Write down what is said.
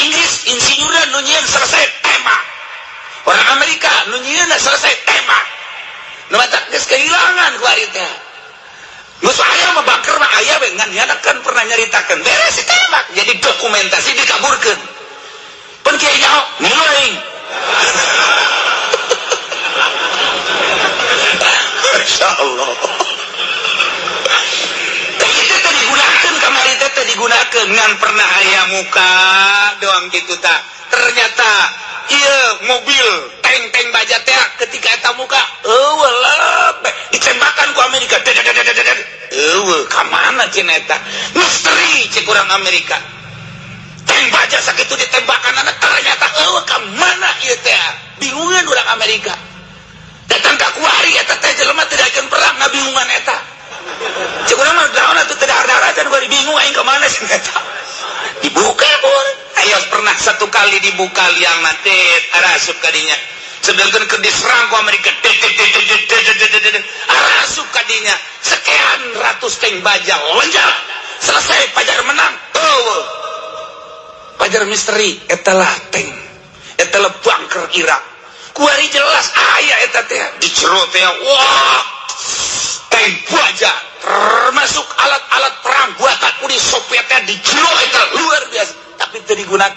Inggris insinyurna nu nyieun selesai, tembak. Orang Amerika nu nyieun selesai, tembak. Nu matak geus kehilangan kuari teh. Geus aya mah bunker mah aya we, ngan nyana kan pernah nyaritakeun, beres ditembak, jadi dokumentasi dikaburkeun. Pun kiai nyaho ngilu aing. Masya Allah. Itu teh digunakan kamari teh, digunakan ngan pernah aya muka doang gitu tak. Ternyata iya mobil tank-tank baja teh ketika eta muka eueuh lebeh ditembakan ku Amerika. Eueuh, ka mana cenah eta? Misteri cek urang Amerika. Tank baja sakitu ditembakan anak, ternyata eueuh, ka mana ieu teh? Bingungan urang Amerika. Datang ka kuari eta teh jelema tidak akan perang, ngabingungan eta. Cek urang mah naon atuh, teu dahar-dahar kuari, bingung aing ka mana sih eta. Dibuka pun. Ayo, pernah satu kali dibuka liang nanti arasup kadinya. Sedangkan ke diserang ku Amerika, arasup kadinya sekian ratus tank baja lonjak, selesai Pajar menang. Oh, Pajar misteri etalah tank, etalah bunker Irak. Kuari jelas aya eta teh di jero teh, wah, tank baja termasuk alat-alat perang buatan Uni Soviet di jero eta luar biasa, tapi teu digunakeun.